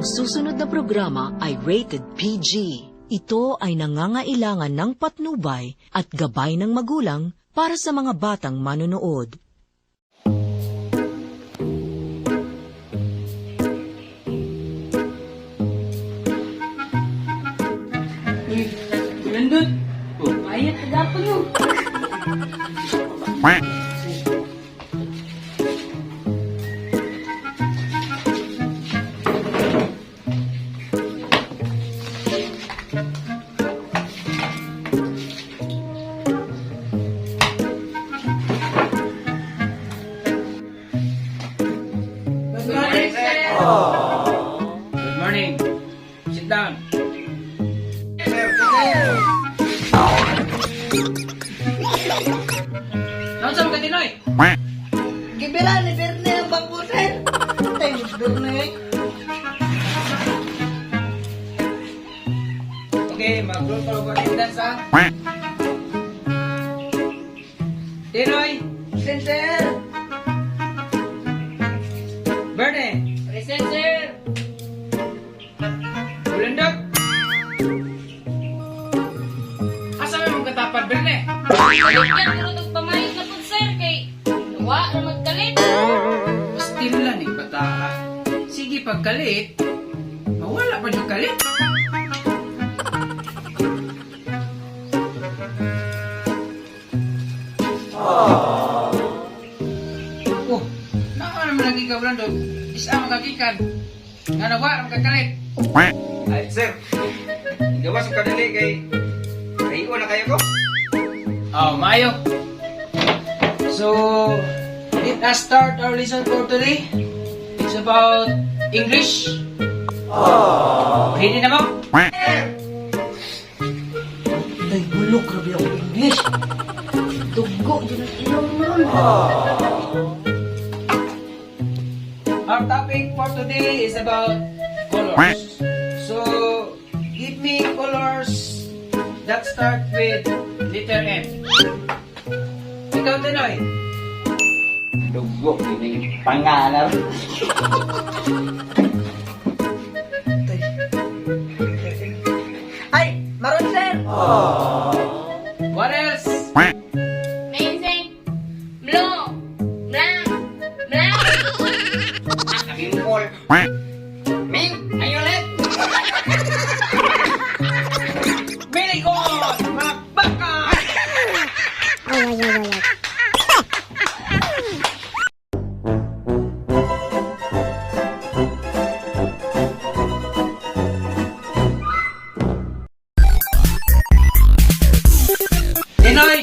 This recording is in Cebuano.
Ang susunod na programa ay rated PG. Ito ay nangangailangan ng patnubay at gabay ng magulang para sa mga batang manonood. Uy, Landot. Payat na dapat mo. Good morning, sir. Good morning. Sit down. Naunsa man ka, Tinoy? Gibira ni Berne ang bangko, sir. Tay, Berne. Okay, mag-roll call of attendance ha. Tinoy, Present, sir. Berne, Present, sir. Bulandog. Asa may mong katapad, Berne? Balikyan ko rin pamayot na po, sir. Kay, wa na magkalit. Still lang eh, bata ka. Sige, pagkalit, mawala pa yung kalit. Oh, naa naman lagi ka, Brando. Isa ang kagikan. Nga nawa ang kakalit. Ay, sir. Igawas ang kadali kay kayo na kayo ko. Oh, maayo. So, let us start our lesson for today. It's about English. Ready na mo? Tay, bulok, grabe ako English. Dugo, dyan ang ilong nun. Our topic for today is about colors. So, give me colors that start with letter M. Ikaw, Tinoy. Dugo, ini pangalan. Tay. Ay, maron, sir. What else? Amazing. Blue. Black. Black. Kimpol. Ming, ayolet. Very good! Palakpakan! Tinoy,